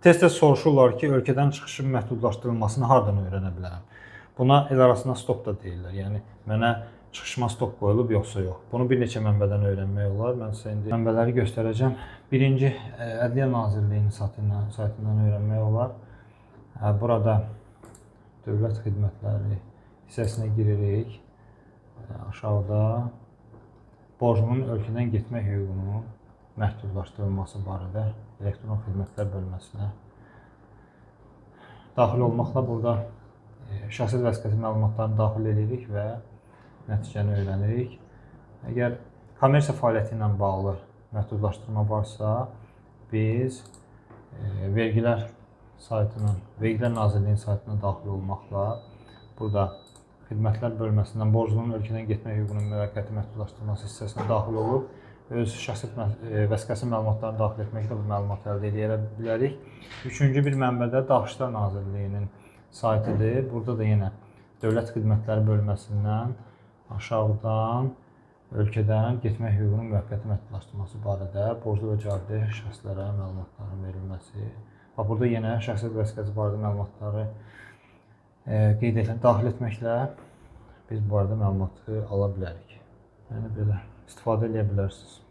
Tez-tez soruşurlar ki, ölkədən çıxışın məhdudlaşdırılmasını hardan öyrənə bilərəm? Buna el arasında stop da deyirlər. Yəni mənə çıxışıma stop qoyulub yoxsa yox. Bunu bir neçə mənbədən öyrənmək olar. Mən sizə indi mənbələri göstərəcəm. Birinci Ədliyyə Nazirliyinin saytından öyrənmək olar. Burada dövlət xidmətləri hissəsinə giririk. Aşağıda borcunun ölkədən getmək hüququnun məhdudlaşdırılması barədə elektron xidmətlər bölməsinə daxil olmaqla burada şəxsiyyət vəsiqəsi məlumatlarını daxil edirik və nəticəni öyrənirik. Əgər kommersiya fəaliyyəti ilə bağlı məhdudlaşdırma varsa, biz vergilər saytının, Vergilər Nazirliyinin saytına daxil olmaqla burada xidmətlər bölməsindən borclunun ölkədən getmək hüququnun müvəqqəti məhdudlaşdırılması hissəsinə daxil olub öz şəxsiyyət vəsiqəsi məlumatlarını daxil etməklə bu məlumatı əldə edə bilərik. Üçüncü bir mənbə də Daxili İşlər Nazirliyinin saytıdır. Burada da yenə Dövlət Xidmətləri bölməsindən aşağıdan ölkədən getmək hüququnun müvəqqəti məhdudlaşdırılması barədə borclu və cavabdeh şəxslərə məlumatların verilməsi. Bax burada yenə şəxsiyyət vəsiqəsi barədə məlumatları qeyd etmək, daxil etməklə biz bu barədə məlumatı ala bilərik. Yəni belə istifadə edə bilərsiniz.